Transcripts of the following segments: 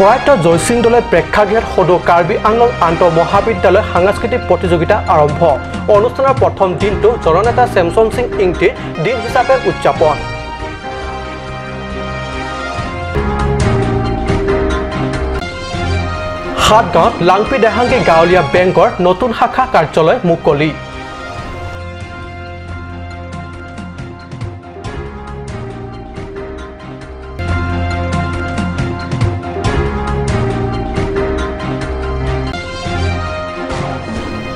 প্ৰয়াত জয়সিং দলৈ প্ৰেক্ষাগৃহত সদৌ কাৰ্বি আংলং আন্তঃ মহাবিদ্যালয় সাংস্কৃতিক প্ৰতিযোগিতা আৰম্ভ। অনুষ্ঠানৰ প্ৰথম দিনটো জননেতা চেমচন সিং ইংতিৰ দিন হিচাপে উদযাপন। সাতগাঁৱত লাংপি দেহাংগী গাঁৱলীয়া বেংকৰ নতুন শাখা কাৰ্যালয় মুকলি।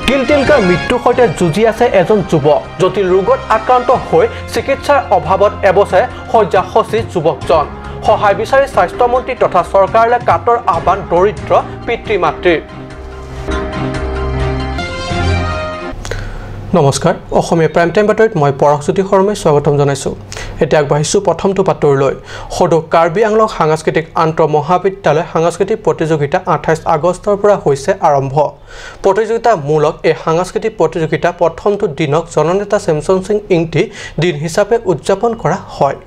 তিলতিলকৈ মৃত্যুৰ সৈতে যুঁজি আছে এজন যুৱক। জটিল ৰোগত আক্ৰান্ত হৈ চিকিৎসাৰ অভাৱত এবছৰে শয্যাসচী যুৱকজন। সহায় বিচাৰি স্বাস্থ্যমন্ত্ৰী তথা চৰকাৰলৈ কাতৰ আহ্বান দৰিদ্ৰ পিতৃ মাতৃৰ। নমস্কাৰ, অসমীয়া প্ৰাইম টাইম বাতৰিত মই পৰশজ্যোতি শৰ্মাই স্বাগতম জনাইছোঁ। এতিয়া আগবাঢ়িছোঁ প্ৰথমটো বাতৰিলৈ। সদৌ কাৰ্বি আংলং সাংস্কৃতিক আন্তঃ মহাবিদ্যালয় সাংস্কৃতিক প্ৰতিযোগিতা 28 আগষ্টৰ পৰা হৈছে আৰম্ভ। প্ৰতিযোগিতামূলক এই সাংস্কৃতিক প্ৰতিযোগিতা প্ৰথমটো দিনক জননেতা চেমচন সিং ইংতি দিন হিচাপে উদযাপন কৰা হয়।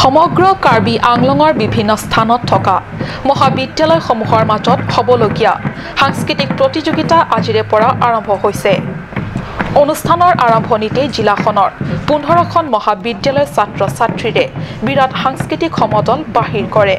সমগ্ৰ কাৰ্বি আংলঙৰ বিভিন্ন স্থানত থকা মহাবিদ্যালয়সমূহৰ মাজত হ'বলগীয়া সাংস্কৃতিক প্ৰতিযোগিতা আজিৰে পৰা আৰম্ভ হৈছে। অনুষ্ঠানৰ আৰম্ভণিতে জিলাখনৰ 15খন মহাবিদ্যালয় ছাত্ৰ ছাত্ৰীৰে বিৰাট সাংস্কৃতিক সমদল বাহিৰ কৰে।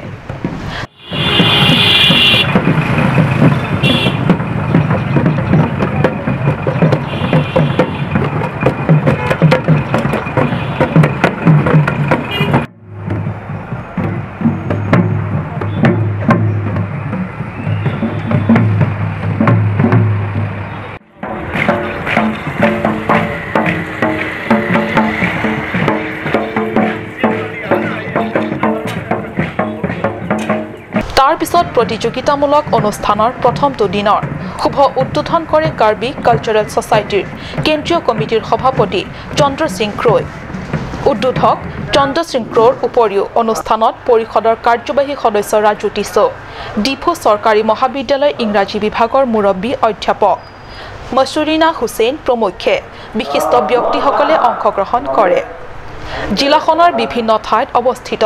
তাৰ পিছত প্ৰতিযোগিতামূলক অনুষ্ঠানৰ প্ৰথমটো দিনৰ শুভ উদ্বোধন কৰে কাৰ্বি কালচাৰেল ছ'চাইটিৰ কেন্দ্ৰীয় কমিটিৰ সভাপতি চন্দ্ৰ সিং ক্ৰয়। উদ্বোধক চন্দ্ৰ সিং ক্ৰ'ৰ উপৰিও অনুষ্ঠানত পৰিষদৰ কাৰ্যবাহী সদস্য ৰাজু টিছো, ডিফু চৰকাৰী মহাবিদ্যালয় ইংৰাজী বিভাগৰ মুৰব্বী অধ্যাপক মছুৰিনা হুছেইন প্ৰমুখ্যে বিশিষ্ট ব্যক্তিসকলে অংশগ্ৰহণ কৰে। জিলাখনৰ বিভিন্ন ঠাইত অৱস্থিত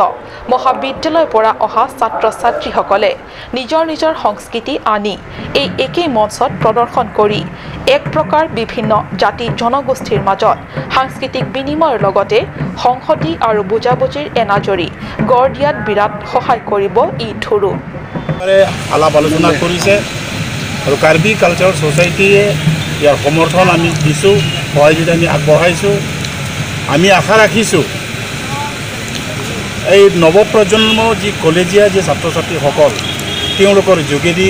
মহাবিদ্যালয়ৰ পৰা অহা ছাত্ৰ ছাত্ৰীসকলে নিজৰ নিজৰ সংস্কৃতি আনি এই একেই মঞ্চত প্ৰদৰ্শন কৰি এক প্ৰকাৰ বিভিন্ন জাতি জনগোষ্ঠীৰ মাজত সাংস্কৃতিক বিনিময়ৰ লগতে সংহতি আৰু বুজাবুজিৰ এনাজৰী গঢ় দিয়াত বিৰাট সহায় কৰিব। ই ধুৰু আলাপ আলোচনা কৰিছে আৰু কাৰ্বি কালচাৰেল ছ'চাইটিয়ে ইয়াৰ সমৰ্থন আমি দিছোঁ, সহযোগিতা আমি আগবঢ়াইছোঁ। আমি আশা ৰাখিছোঁ এই নৱপ্ৰজন্ম যি কলেজীয়া যি ছাত্ৰ ছাত্ৰীসকল তেওঁলোকৰ যোগেদি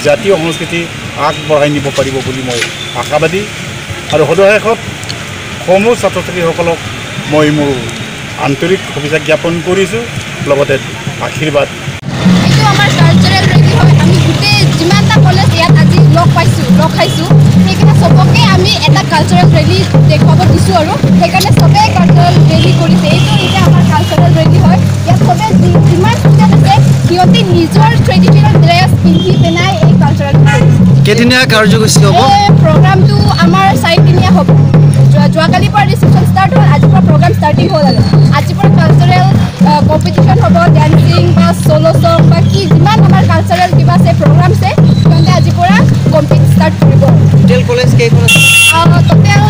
জাতীয় সংস্কৃতি আগবঢ়াই নিব পাৰিব বুলি মই আশাবাদী। আৰু সদৌশেষত সমূহ ছাত্ৰ ছাত্ৰীসকলক মই মোৰ আন্তৰিক শুভেচ্ছা জ্ঞাপন কৰিছোঁ, লগতে আশীৰ্বাদ। এইটো আমাৰ কালচাৰেল ৰেলী হয়। আমি গোটেই যিমানটা কলেজ ইয়াত আজি লগ পাইছোঁ, লগ খাইছোঁ, সেইকাৰণে চবকে আমি এটা কালচাৰেল ৰেলী দেখুৱাব দিছোঁ আৰু সেইকাৰণে চবেই কালচাৰেল ৰেলী কৰিছে। এইটো এতিয়া আমাৰ কালচাৰেল ৰেলী হয়। ইয়াত চবে যিমান ষ্টুডেণ্ট আছে সিহঁতে নিজৰ ট্ৰেডিশ্যনেল ড্ৰেছ পিন্ধি পেলাই এই কালচাৰেল কৰিছে। কেইদিনীয়া কাৰ্যসূচী হ'ব এই প্ৰগ্ৰামটো? আমাৰ 4দিনীয়া হ'ব। যোৱাকালিৰ পৰা ৰিচিপশ্যন ষ্টাৰ্ট হ'ল, আজিৰ পৰা প্ৰগ্ৰাম ষ্টাৰ্টিং হ'ল আৰু আজিৰ পৰা কালচাৰেল কম্পিটিশ্যন হ'ব, ডেন্সিং বা চ'ল' চং বা কি যিমান আমাৰ কালচাৰেল কিবা আছে প্ৰগ্ৰাম আছে, সিহঁতে আজিৰ পৰা কম্পিট ষ্টাৰ্ট কৰিব। টোটেল কলেজ কেইখন আছে? টোটেল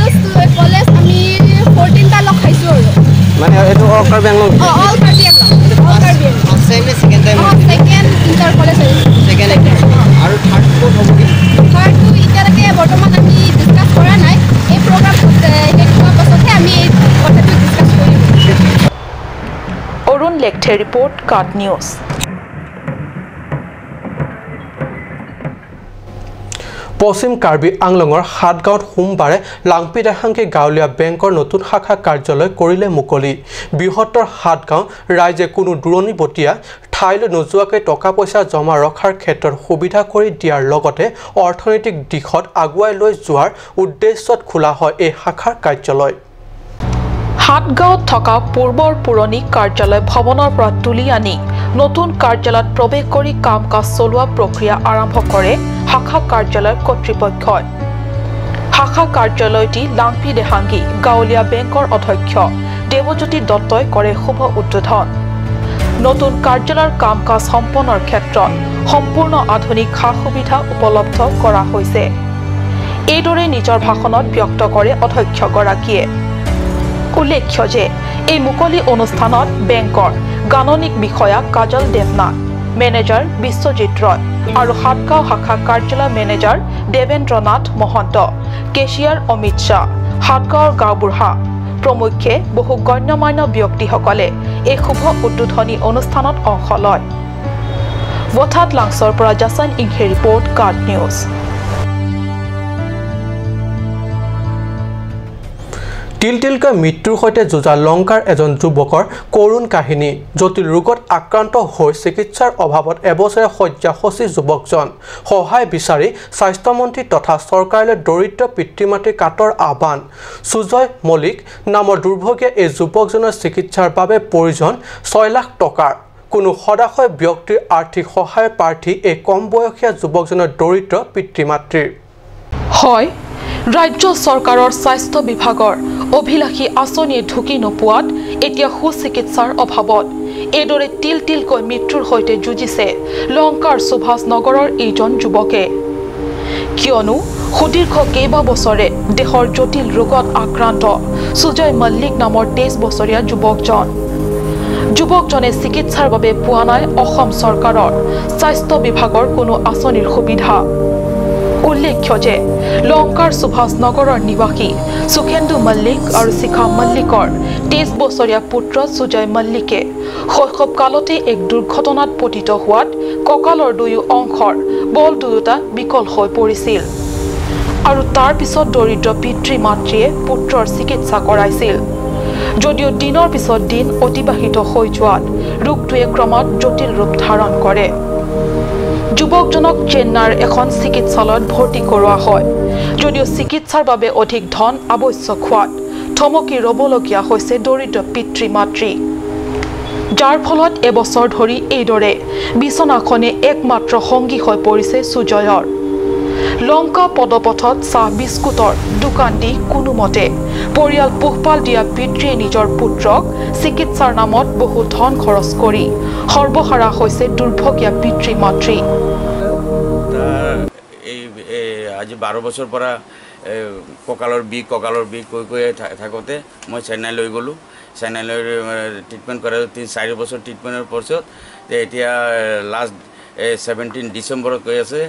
কলেজ আমি 14টা লগ খাইছোঁ আৰু মানে এইটো অল কাৰ্বি আংলং? অঁ, all Karbi Anglong, all Karbi Anglong. First time নে ছেকেণ্ড টাইম? অঁ, ছেকেণ্ড ইণ্টাৰ কলেজ। ছেকেণ্ড। আৰু থাৰ্ডটো হ'ব কি? থাৰ্ডটো এতিয়ালৈকে বৰ্তমান আমি ডিছকাছ কৰা নাই। এই প্ৰগ্ৰাম শেষ হোৱাৰ পাছতহে আমি এই কথাটো ডিছকাছ কৰিম। অৰুণ লেখথে ৰিপৰ্ট, কাট নিউজ। পশ্চিম কাৰ্বি আংলঙৰ সাতগাঁৱত সোমবাৰে লাংপি দেহাংকি গাঁৱলীয়া বেংকৰ নতুন শাখা কাৰ্যালয় কৰিলে মুকলি। বৃহত্তৰ সাতগাঁও ৰাইজে কোনো দূৰণিবটীয়া ঠাইলৈ নোযোৱাকৈ টকা পইচা জমা ৰখাৰ ক্ষেত্ৰত সুবিধা কৰি দিয়াৰ লগতে অৰ্থনৈতিক দিশত আগুৱাই লৈ যোৱাৰ উদ্দেশ্যত খোলা হয় এই শাখাৰ কাৰ্যালয়। সাতগাঁৱত থকা পূৰ্বৰ পুৰণি কাৰ্যালয় ভৱনৰ পৰা তুলি আনি নতুন কাৰ্যালয়ত প্ৰৱেশ কৰি কাম কাজ চলোৱা প্ৰক্ৰিয়া আৰম্ভ কৰে শাখা কাৰ্যালয়ৰ কৰ্তৃপক্ষই। শাখা কাৰ্যালয়টি লাংপি দেহাংগী গাঁৱলীয়া বেংকৰ অধ্যক্ষ দেৱজ্যোতি দত্তই কৰে শুভ উদ্বোধন। নতুন কাৰ্যালয়ৰ কাম কাজ সম্পন্নৰ ক্ষেত্ৰত সম্পূৰ্ণ আধুনিক সা সুবিধা উপলব্ধ কৰা হৈছে। এইদৰে নিজৰ ভাষণত ব্যক্ত কৰে অধ্যক্ষগৰাকীয়ে। উল্লেখ্য যে এই মুকলি অনুষ্ঠানত বেংকৰ গাণনিক বিষয়া কাজল দেৱনাথ, মেনেজাৰ বিশ্বজিৎ ৰয় আৰু সাতগাঁও শাখা কাৰ্যালয় মেনেজাৰ দেৱেন্দ্ৰ নাথ মহন্ত, কেছিয়াৰ অমিত শ্বাহ, সাতগাঁৱৰ গাঁওবুঢ়া প্ৰমুখ্যে বহু গণ্যমান্য ব্যক্তিসকলে এই শুভ উদ্বোধনী অনুষ্ঠানত অংশ লয়। বথাত লাংছৰ পৰা জাছান ইংহে ৰিপৰ্ট, কাৰ্ড নিউজ। তিলতিলকৈ মৃত্যুৰ সৈতে যুঁজা লংকাৰ এজন যুৱকৰ কৰুণ কাহিনী। জটিল ৰোগত আক্ৰান্ত হৈ চিকিৎসাৰ অভাৱত এবছৰে শয্যাসূচী যুৱকজন। সহায় বিচাৰি স্বাস্থ্যমন্ত্ৰী তথা চৰকাৰলৈ দৰিদ্ৰ পিতৃ মাতৃৰ কাতৰ আহ্বান। সুজয় মল্লিক নামৰ দুৰ্ভগীয়া এই যুৱকজনৰ চিকিৎসাৰ বাবে প্ৰয়োজন 6 লাখ টকাৰ। কোনো সদাশয় ব্যক্তিৰ আৰ্থিক সহায়ৰ প্ৰাৰ্থী এই কম বয়সীয়া যুৱকজনৰ দৰিদ্ৰ পিতৃ মাতৃৰ। হয়, ৰাজ্য চৰকাৰৰ স্বাস্থ্য বিভাগৰ অভিলাষী আঁচনিয়ে ঢুকি নোপোৱাত এতিয়া সুচিকিৎসাৰ অভাৱত এইদৰে তিল তিলকৈ মৃত্যুৰ সৈতে যুঁজিছে লংকাৰ সুভাষ নগৰৰ এইজন যুৱকে। কিয়নো সুদীৰ্ঘ কেইবা বছৰে দেহৰ জটিল ৰোগত আক্ৰান্ত সুজয় মল্লিক নামৰ 23 বছৰীয়া যুৱকজন। যুৱকজনে চিকিৎসাৰ বাবে পোৱা নাই অসম চৰকাৰৰ স্বাস্থ্য বিভাগৰ কোনো আঁচনিৰ সুবিধা। উল্লেখ্য যে লংকাৰ সুভাষ নগৰৰ নিবাসী সুখেন্দু মল্লিক আৰু শিখা মল্লিকৰ 23 বছৰীয়া পুত্ৰ সুজয় মল্লিকে শৈশৱকালতে এক দুৰ্ঘটনাত পতিত হোৱাত কঁকালৰ দুয়ো অংশৰ বল দুয়োটা বিকল হৈ পৰিছিল আৰু তাৰ পিছত দৰিদ্ৰ পিতৃ মাতৃয়ে পুত্ৰৰ চিকিৎসা কৰাইছিল যদিও দিনৰ পিছত দিন অতিবাহিত হৈ যোৱাত ৰোগটোৱে ক্ৰমাৎ জটিল ৰূপ ধাৰণ কৰে। যুৱকজনক চেন্নাইৰ এখন চিকিৎসালয়ত ভৰ্তি কৰোৱা হয় যদিও চিকিৎসাৰ বাবে অধিক ধন আৱশ্যক হোৱাত থমকি ৰ'বলগীয়া হৈছে দৰিদ্ৰ পিতৃ মাতৃ, যাৰ ফলত এবছৰ ধৰি এইদৰে বিছনাখনে একমাত্ৰ সংগী হৈ পৰিছে সুজয়ৰ। লংকা পদপথত চাহ বিস্কুটৰ দোকান দি কোনোমতে পৰিয়াল পোহপাল দিয়া পিতৃয়ে নিজৰ পুত্ৰক চিকিৎসাৰ নামত বহু ধন খৰচ কৰি সৰ্বহাৰা হৈছে দুৰ্ভগীয়া পিতৃ মাতৃ। আজি 12 বছৰ পৰা কঁকালৰ বিষ কৈ কৈ থাকোঁতে মই চেন্নাই লৈ গ'লোঁ। চেন্নাই লৈ ট্ৰিটমেণ্ট কৰা 3-4 বছৰ ট্ৰিটমেণ্টৰ পাছত এতিয়া লাষ্ট 17 ডিচেম্বৰত কৈ আছে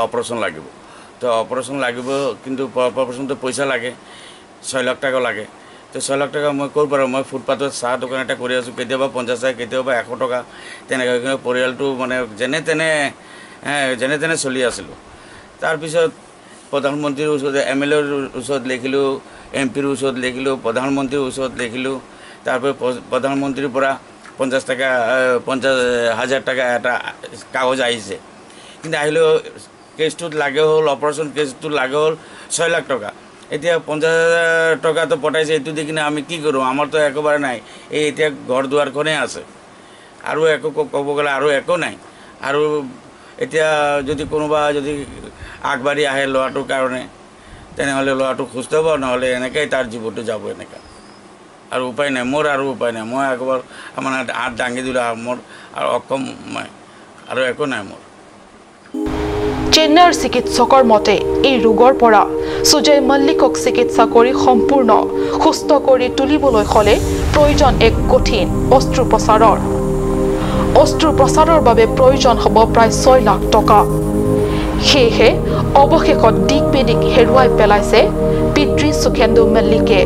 অপাৰেশ্যন লাগিব। তো অপাৰেশ্যন লাগিব, কিন্তু অপাৰেশ্যনটো পইচা লাগে, 6 লাখ টকা লাগে। তো 6 লাখ টকা মই ক'ৰ পৰা, মই ফুটপাথত চাহ দোকান এটা কৰি আছোঁ, কেতিয়াবা 50 টকা কেতিয়াবা 100 টকা তেনেকৈ পৰিয়ালটো মানে যেনে তেনে চলি আছিলোঁ। তাৰপিছত প্ৰধানমন্ত্ৰীৰ ওচৰত, এম এল এৰ ওচৰত লিখিলোঁ, এম পিৰ ওচৰত লিখিলোঁ, প্ৰধানমন্ত্ৰীৰ ওচৰত লিখিলোঁ। তাৰপৰা প্ৰধানমন্ত্ৰীৰ পৰা 50 হাজাৰ টকা এটা কাগজ আহিছে। কিন্তু আহিলেও কেছটোত লাগে হ'ল, অপাৰেশ্যন কেছটোত লাগে হ'ল 6 লাখ টকা। এতিয়া 50 হাজাৰ টকাটো পঠাইছে, এইটো দি কিনে আমি কি কৰোঁ, আমাৰতো একেবাৰে নাই। এই এতিয়া ঘৰ দুৱাৰখনেই আছে, আৰু একো ক'ব গ'লে আৰু একো নাই। আৰু এতিয়া যদি কোনোবা যদি আগবাঢ়ি আহে ল'ৰাটোৰ কাৰণে, তেনেহ'লে ল'ৰাটো সুস্থ হ'ব, নহ'লে এনেকৈয়ে তাৰ জীৱনটো যাব এনেকুৱা। আৰু উপায় নাই মোৰ, আৰু উপায় নাই। মই একবাৰ মানে হাত দাঙি দিলোঁ, মোৰ আৰু অক্ষম মই, আৰু একো নাই মোৰ। চেন্নাইৰ চিকিৎসকৰ মতে এই ৰোগৰ পৰা সুজয় মল্লিকক চিকিৎসা কৰি সম্পূৰ্ণ সুস্থ কৰি তুলিবলৈ হ'লে প্ৰয়োজন এক কঠিন অস্ত্ৰোপচাৰৰ। অস্ত্ৰোপচাৰৰ বাবে প্ৰয়োজন হ'ব প্ৰায় 6 লাখ টকা। সেয়েহে অৱশেষত দিক বেদিক হেৰুৱাই পেলাইছে পিতৃ সুখেন্দু মল্লিকে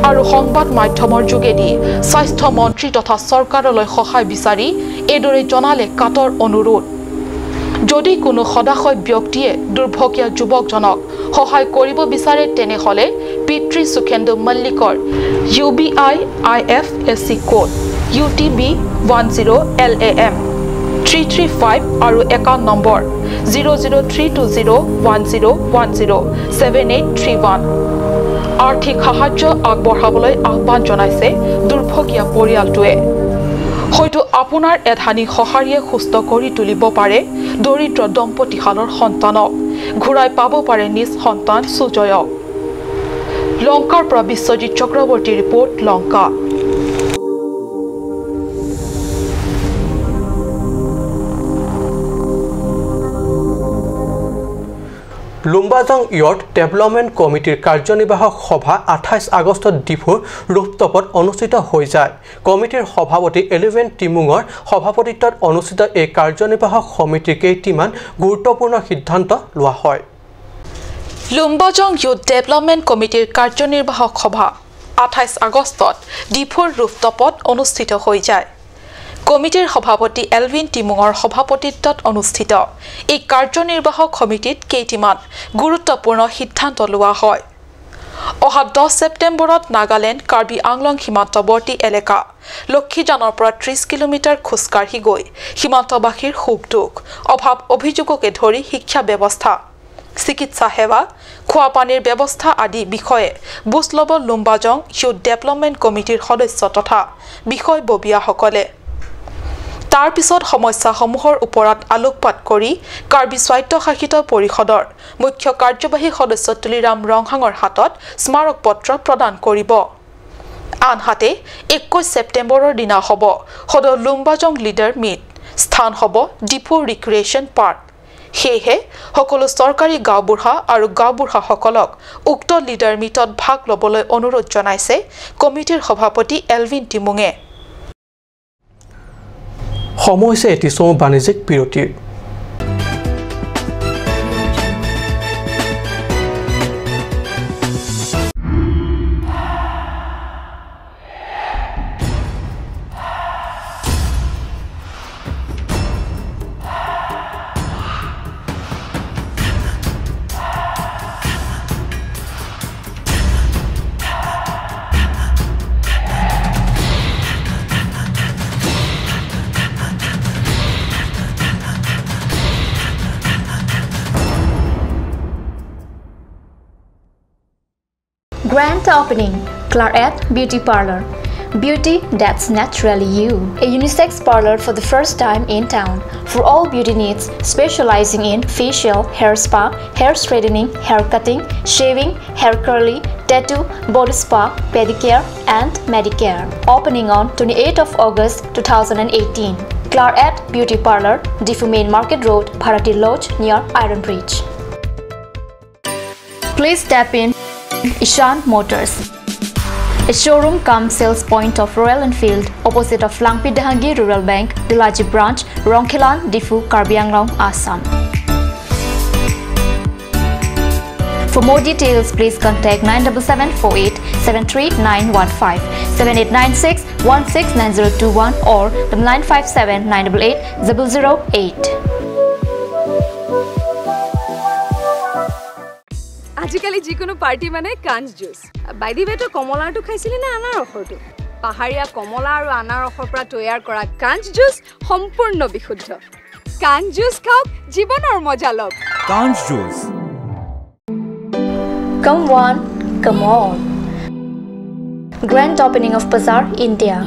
আৰু সংবাদ মাধ্যমৰ যোগেদি স্বাস্থ্য মন্ত্ৰী তথা চৰকাৰলৈ সহায় বিচাৰি এইদৰে জনালে কাতৰ অনুৰোধ। যদি কোনো সদাশয় ব্যক্তিয়ে দুৰ্ভগীয়া যুৱকজনক সহায় কৰিব বিচাৰে তেনেহ'লে পিতৃ Sukhendu মল্লিকৰ UBI IFSC code UTB 10 LAM 335 আৰু একাউণ্ট নম্বৰ 0032010107831 আৰ্থিক সাহায্য আগবঢ়াবলৈ আহ্বান জনাইছে দুৰ্ভগীয়া পৰিয়ালটোৱে। হয়তো আপোনাৰ এধানি সঁহাৰিয়ে সুস্থ কৰি তুলিব পাৰে দৰিদ্ৰ দম্পতীহালৰ সন্তানক, ঘূৰাই পাব পাৰে নিজ সন্তান সুজয়ক। লংকাৰ পৰা বিশ্বজিৎ চক্ৰৱৰ্তীৰ report, Lanka. Lumbajong youth development কমিটিৰ কাৰ্যনিৰ্বাহক সভা 28 আগষ্টত ডিফুৰ ৰুফটপত অনুষ্ঠিত হৈ যায়। কমিটিৰ সভাপতি এলিভেন টিমুঙৰ সভাপতিত্বত অনুষ্ঠিত এই কাৰ্যনিৰ্বাহক সমিতিৰ কেইটিমান গুৰুত্বপূৰ্ণ সিদ্ধান্ত লোৱা হয়। লুম্বাজং ইয়ুথ ডেভেলপমেণ্ট কমিটিৰ কাৰ্যনিৰ্বাহক সভা 28 আগষ্টত ডিফুৰ ৰুফটপত অনুষ্ঠিত হৈ যায়। কমিটিৰ সভাপতি এলভিন টিমুঙৰ সভাপতিত্বত অনুষ্ঠিত এই কাৰ্যনিৰ্বাহক সমিতিত কেইটিমান গুৰুত্বপূৰ্ণ সিদ্ধান্ত লোৱা হয়। অহা 10 ছেপ্টেম্বৰত নাগালেণ্ড কাৰ্বি আংলং সীমান্তৱৰ্তী এলেকা লক্ষীজানৰ পৰা 30 কিলোমিটাৰ খোজকাঢ়ি গৈ সীমান্তবাসীৰ সুখ দুখ, অভাৱ অভিযোগকে ধৰি শিক্ষা ব্যৱস্থা, চিকিৎসা সেৱা, খোৱা পানীৰ ব্যৱস্থা আদি বিষয়ে বুজ ল'ব লুম্বাজং ইয়ুথ ডেভেলপমেণ্ট কমিটিৰ সদস্য তথা বিষয়ববীয়াসকলে। তাৰ পিছত সমস্যাসমূহৰ ওপৰত আলোকপাত কৰি কাৰ্বি স্বায়ত্তশাসিত পৰিষদৰ মুখ্য কাৰ্যবাহী সদস্য তুলিৰাম ৰংহাঙৰ হাতত স্মাৰক পত্ৰ প্ৰদান কৰিব। আনহাতে 21 ছেপ্টেম্বৰৰ দিনা হ'ব সদৌ লুম্বাজং লিডাৰ মিট, স্থান হ'ব ডিফু ৰিক্ৰিয়েশ্যন পাৰ্ক। সেয়েহে সকলো চৰকাৰী গাঁওবুঢ়া আৰু গাঁওবুঢ়াসকলক উক্ত লিডাৰ মিটত ভাগ ল'বলৈ অনুৰোধ জনাইছে কমিটিৰ সভাপতি এলভিন টিমুঙে। সময় হৈছে এটি চমু বাণিজ্যিক বিৰতিৰ। Grand opening, Claret Beauty Parlor. Beauty that's naturally you. A unisex parlor for the first time in town. For all beauty needs, specializing in facial, hair spa, hair straightening, hair cutting, shaving, hair curly, tattoo, body spa, pedicure and medicare. Opening on 28th of August 2018. Claret Beauty Parlor, Difu Main Market Road, Bharati Lodge near Iron Bridge. Please step in. Ishan Motors, a showroom cum sales point of Royal Enfield, opposite of Langpi Dahangi Rural Bank, Dilaji Branch, Rongkhilan, Difu, Karbi Anglong, Assam. For more details, please contact 97748 73915, 7896 169021 or 957 988 008. আজিকালি যিকোনো party মানে কাঞ্চ juice. By the ৱে, তই কমলাৰটো খাইছিলি নে আনাৰসৰটো? পাহাৰীয়া কমলা আৰু আনাৰসৰ পৰা তৈয়াৰ কৰা কাঞ্চ জুচ সম্পূৰ্ণ বিশুদ্ধ। কাঞ্চ জুচ খাওক, জীৱনৰ মজা লওক। কাঞ্চ juice. Come one, come all. Grand opening of Bazaar India.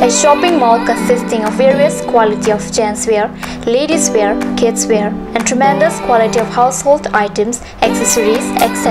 A shopping mall consisting of various quality of gents wear, ladies wear, kids wear, and tremendous quality of household items, accessories, etc.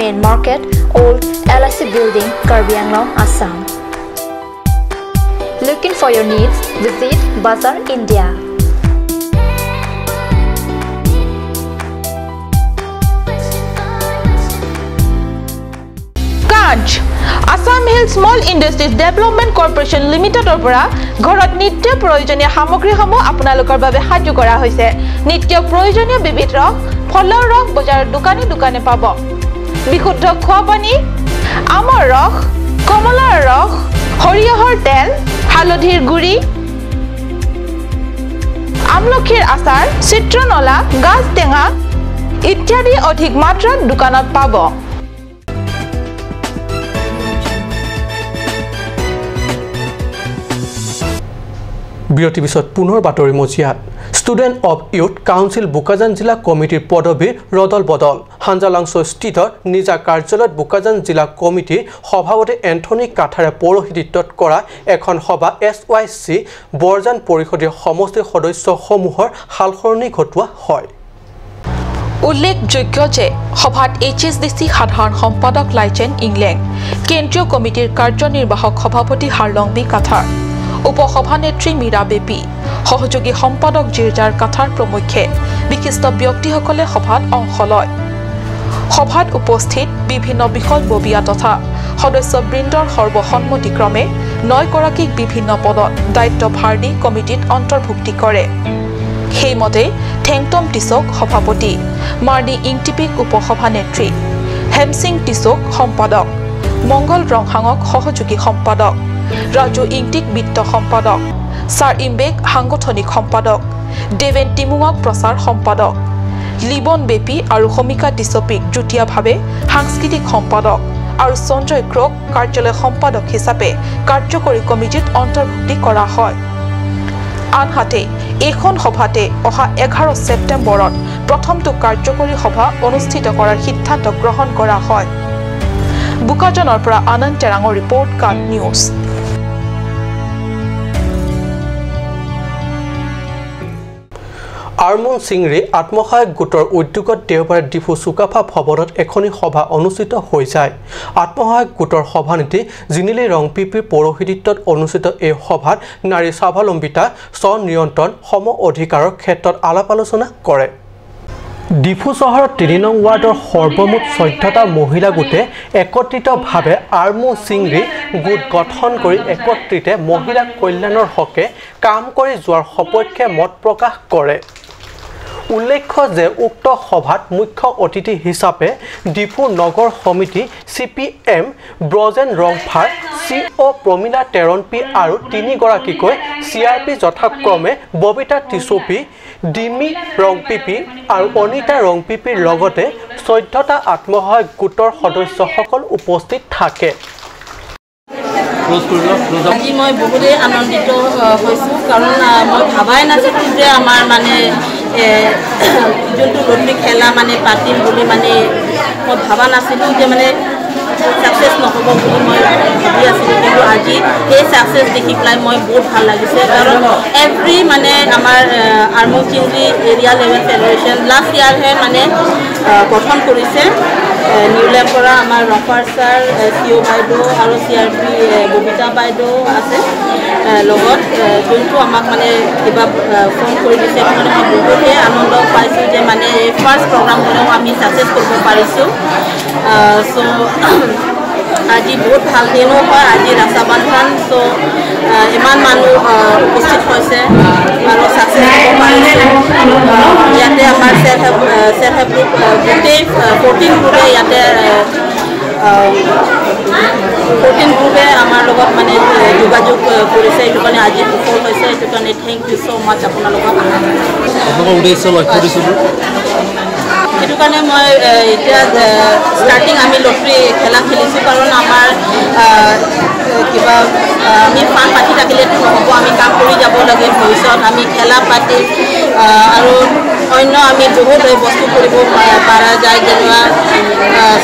Main Market, Old LIC Building, Karbi Anglong, Assam. Looking for your needs? Visit Bazaar India. Assam Hill Small Industries Development Corporation লিমিটেডৰ পৰা ঘৰত নিত্য প্ৰয়োজনীয় সামগ্ৰীসমূহ আপোনালোকৰ বাবে সাজু কৰা হৈছে। নিত্য প্ৰয়োজনীয় বিবিধ ৰস, ফলৰ ৰস বজাৰৰ দোকানে দোকানে পাব। বিশুদ্ধ খোৱা পানী, আমৰ ৰস, কমলাৰ ৰস, সৰিয়হৰ তেল, হালধিৰ গুড়ি, আমলখিৰ আচাৰ, চিত্ৰনলা, গাজ টেঙা ইত্যাদি অধিক মাত্ৰাত দোকানত পাব। বিৰতিৰ পিছত পুনৰ বাতৰি মজিয়াত। Student of youth council Bokajan জিলা কমিটিৰ পদবীৰ ৰদল বদল। হাঞ্জালাংছস্থিত নিজা কাৰ্যালয়ত বোকাজান জিলা কমিটিৰ সভাপতি এন্থনী কাথাৰে পৌৰোহিত্যত কৰা এখন সভা এছ ৱাই চি বৰজান পৰিষদীয় সমষ্টিৰ সদস্যসমূহৰ সালসলনি ঘটোৱা হয়। উল্লেখযোগ্য যে সভাত এইচ এছ ডি চি সাধাৰণ সম্পাদক লাইচেন ইংলেং, কেন্দ্ৰীয় কমিটিৰ কাৰ্যনিৰ্বাহক সভাপতি হাৰলং বি কাথাৰ, উপসভানেত্ৰী মীৰা বেপী, সহযোগী সম্পাদক জিৰজাৰ কাথাৰ প্ৰমুখ্যে বিশিষ্ট ব্যক্তিসকলে সভাত অংশ লয়। সভাত উপস্থিত বিভিন্ন বিষয়ববীয়া তথা সদস্যবৃন্দৰ সৰ্বসন্মতিক্ৰমে 9গৰাকীক বিভিন্ন পদত দায়িত্বভাৰ দি কমিটিত অন্তৰ্ভুক্তি কৰে। সেইমতে থেংটম টিচক সভাপতি, মাৰ্নি ইংটিপিক উপসভানেত্ৰী, হেমসিং টিচক সম্পাদক, মংগল ৰংহাঙক সহযোগী সম্পাদক, ৰাজু ইংটিক বিত্ত সম্পাদক, ছাৰ ইম্বেক সাংগঠনিক সম্পাদক, দেৱেন টিমুঙক প্ৰচাৰ সম্পাদক, লিবন বেপী আৰু সমিকা টিচপিক যুটীয়াভাৱে সাংস্কৃতিক সম্পাদক আৰু সঞ্জয় ক্ৰক কাৰ্যালয় সম্পাদক হিচাপে কাৰ্যকৰী কমিটিত অন্তৰ্ভুক্তি কৰা হয়। আনহাতে এইখন সভাতে অহা 11 ছেপ্টেম্বৰত প্ৰথমটো কাৰ্যকৰী সভা অনুষ্ঠিত কৰাৰ সিদ্ধান্ত গ্ৰহণ কৰা হয়। বোকাজানৰ পৰা আনন্দ টেৰাঙৰ ৰিপৰ্ট, কাট নিউজ। আৰমুন চিংৰি আত্মসহায়ক গোটৰ উদ্যোগত দেওবাৰে ডিফু চুকাফা ভৱনত এখনি সভা অনুষ্ঠিত হৈ যায়। আত্মসহায়ক গোটৰ সভানেত্ৰী জিনিলি ৰংপিপিৰ পৌৰোহিত্যত অনুষ্ঠিত এই সভাত নাৰী স্বাৱলম্বিতা, স্বনিয়ন্ত্ৰণ, সম অধিকাৰৰ ক্ষেত্ৰত আলাপ আলোচনা কৰে। ডিফু চহৰৰ 3 নং ৱাৰ্ডৰ সৰ্বমুঠ 14টা মহিলা গোটে একত্ৰিতভাৱে আৰমু চিংৰি গোট গঠন কৰি একত্ৰিতে মহিলা কল্যাণৰ হকে কাম কৰি যোৱাৰ সপক্ষে মত প্ৰকাশ কৰে। উল্লেখ্য যে উক্ত সভাত মুখ্য অতিথি হিচাপে ডিফু নগৰ সমিতি C P M Brajen Rongphar, C O Pramila Teronpi আৰু 3গৰাকীকৈ C R P যথাক্ৰমে Babita টিচপি, Dimi Rongpipi আৰু অনিতা ৰংপিপিৰ লগতে 14টা আত্মসহায়ক গোটৰ সদস্যসকল উপস্থিত থাকে। আজি মই বহুতেই আনন্দিত হৈছোঁ, কাৰণ মই ভাবাই নাছিলোঁ যে আমাৰ মানে যোনটো লটাৰী খেলা মানে পাতিম বুলি মানে মই ভাবা নাছিলোঁ যে মানে ছাকচেছ নহ'ব বুলি মই ভাবি আছিলোঁ, কিন্তু আজি এই ছাকচেছ দেখি পেলাই মই বহুত ভাল লাগিছে। কাৰণ এভৰি মানে আমাৰ Armung Chingri area level federation last ইয়াৰহে মানে গঠন কৰিছে। নিউলেম পৰা আমাৰ ৰফাৰ ছাৰ, চি অ' বাইদেউ আৰু চি আৰ পি ববিতা বাইদেউ আছে লগত, যোনটো আমাক মানে কিবা ফোন কৰি দিছে, সেইটো মানে মই বহুতেই আনন্দ পাইছোঁ যে মানে এই ফাৰ্ষ্ট প্ৰগ্ৰাম হ'লেও আমি ছাকচেছ কৰিব পাৰিছোঁ। চ' আজি বহুত ভাল দিনো হয়, আজি ৰক্ষাবন্ধন। চ' ইমান মানুহ উপস্থিত হৈছে আৰু ছাকচেছ হ'ব পাৰিছোঁ। ইয়াতে আমাৰ চেল্ফ হেল্প গ্ৰুপ গোটেই 14 গ্ৰুপে ইয়াতে 14 গ্ৰুপে আমাৰ লগত মানে যোগাযোগ কৰিছে, এইটো কাৰণে আজি সফল হৈছে। এইটো কাৰণে thank you so মাছ আপোনালোকক। সেইটো কাৰণে মই এতিয়া ষ্টাৰ্টিং আমি লটাৰী খেলা খেলিছোঁ, কাৰণ আমাৰ কিবা আমি ফাণ্ড পাতি থাকিলেতো নহ'ব, আমি কাম কৰি যাব লাগে। ভৱিষ্যত আমি খেলা পাতি আৰু অন্য আমি বহুত বস্তু কৰিব পৰা যায়, যেনেকুৱা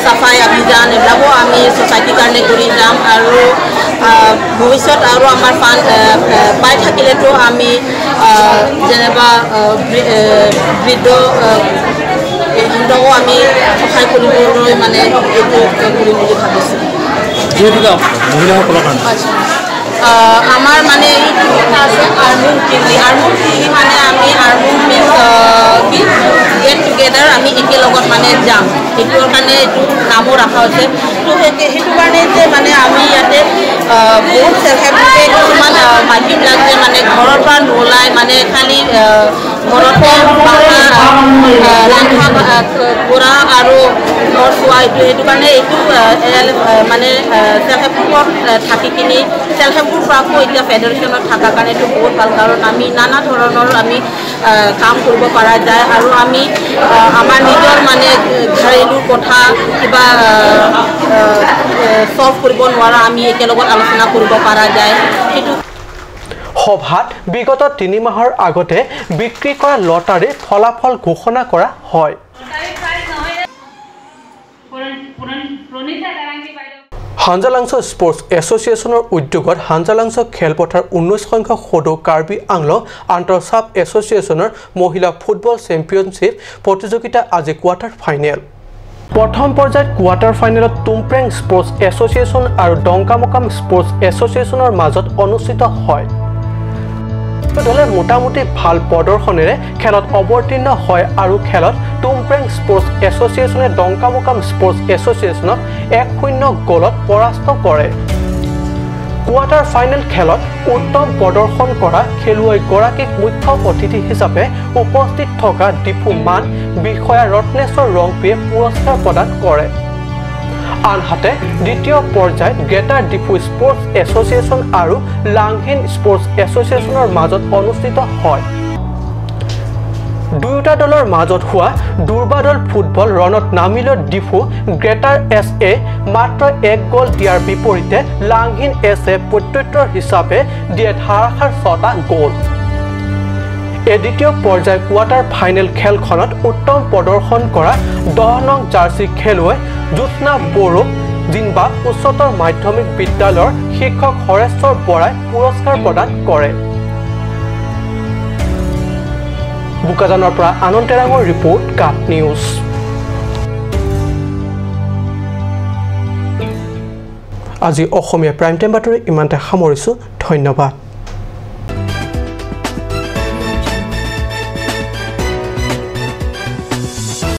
চাফাই অভিযান এইবিলাকো আমি ছ'চাইটিৰ কাৰণে কৰি যাম। আৰু ভৱিষ্যত আৰু আমাৰ ফাণ্ড পাই থাকিলেতো আমি যেনিবা বৃদ্ধ সিহঁতকো আমি সহায় কৰিবলৈ মানে এইটো কৰিম বুলি ভাবিছোঁ। মহিলাসকলৰ কাৰণে আমাৰ মানে এইটো কথা আছে আৰ্মুং কিলি, আৰ্মুং কিলি মানে আমি আৰ্মুং মিনছ কি গেট টুগেডাৰ, আমি একেলগত মানে যাম, সেইটোৰ কাৰণে এইটো নামো ৰখা হৈছে। তো সেইটো কাৰণে যে মানে আমি ইয়াতে বহুত চেল্ফ হেল্প গ্ৰুপে কিছুমান মাইকীবিলাক যে মানে ঘৰৰ পৰা নোলায়, মানে খালি ঘৰতে ৰন্ধা কৰা আৰু ঘৰ চোৱা, এইটো সেইটো কাৰণে এইটো মানে চেল্ফ হেল্প গ্ৰুপত থাকি কিনি চেল্ফ হেল্প গ্ৰুপ আকৌ এতিয়া ফেডাৰেশ্যনত থকাৰ কাৰণে এইটো বহুত ভাল, কাৰণ আমি নানা ধৰণৰ আমি কাম কৰিব পৰা যায় আৰু আমি আমাৰ নিজৰ মানে ঘৰেলু কথা কিবা চল্ভ কৰিব নোৱাৰা আমি একেলগত আলোচনা কৰিব পৰা যায়। সেইটো সভাত বিগত 3 মাহৰ আগতে বিক্ৰী কৰা লটাৰীৰ ফলাফল ঘোষণা কৰা হয়। হাঞ্জালাংছ স্পৰ্টছ এছ'চিয়েশ্যনৰ উদ্যোগত হাঞ্জালাংছ খেলপথাৰ 19 সংখ্যক সদৌ কাৰ্বি আংলং আন্তঃ চাব এছ'চিয়েশ্যনৰ মহিলা ফুটবল চেম্পিয়নশ্বিপ প্ৰতিযোগিতা আজি কোৱাৰ্টাৰ ফাইনেল। প্ৰথম পৰ্যায়ত কোৱাৰ্টাৰ ফাইনেলত টুমপ্ৰেং স্পৰ্টছ এছ'চিয়েশ্যন আৰু ডংকামকাম স্পৰ্টছ এছ'চিয়েশ্যনৰ মাজত অনুষ্ঠিত হয়। দলে মোটামুটি ভাল প্ৰদৰ্শনেৰে খেলত অৱতীৰ্ণ হয় আৰু খেলত টুমপ্ৰেং স্পৰ্টছ এছ'চিয়েশ্যনে ডংকামকাম স্পৰ্টছ এছ'চিয়েশ্যনক 1-0 গ'লত পৰাস্ত কৰে। কোৱাৰ্টাৰ ফাইনেল খেলত উত্তম প্ৰদৰ্শন কৰা খেলুৱৈগৰাকীক মুখ্য অতিথি হিচাপে উপস্থিত থকা ডিফু মান বিষয়া ৰত্নেশ্বৰ ৰংপিয়ে পুৰস্কাৰ প্ৰদান কৰে। আনহাতে দ্বিতীয় পৰ্যায়ত গ্ৰেটাৰ ডিফু স্পৰ্টছ এছ'চিয়েশ্যন আৰু লাংহিন স্পৰ্টছ এছ'চিয়েশ্যনৰ মাজত অনুষ্ঠিত হয়। দুয়োটা দলৰ মাজত হোৱা দুৰ্বাদল ফুটবল ৰণত নামিলৈ ডিফু গ্ৰেটাৰ এছ এ মাত্ৰ 1 গ'ল দিয়াৰ বিপৰীতে লাংহিন এছ এ প্ৰত্যুত্তৰ হিচাপে দিয়ে ধাৰাসাৰ 6টা গ'ল। এই দ্বিতীয় পৰ্যায়ৰ কোৱাৰ্টাৰ ফাইনেল খেলখনত উত্তম প্ৰদৰ্শন কৰা 10 নং জাৰ্চি খেলুৱৈ জ্যোৎস্না বড়োক জিনবা উচ্চতৰ মাধ্যমিক বিদ্যালয়ৰ শিক্ষক হৰেশ্বৰ বৰাই পুৰস্কাৰ প্ৰদান কৰে। বোকাজানৰ পৰা আনন্দ তেৰাঙৰ ৰিপৰ্ট, কাট নিউজ। আজি অসমীয়া প্ৰাইম টাইম বাতৰি ইমানতে সামৰিছোঁ। ধন্যবাদ।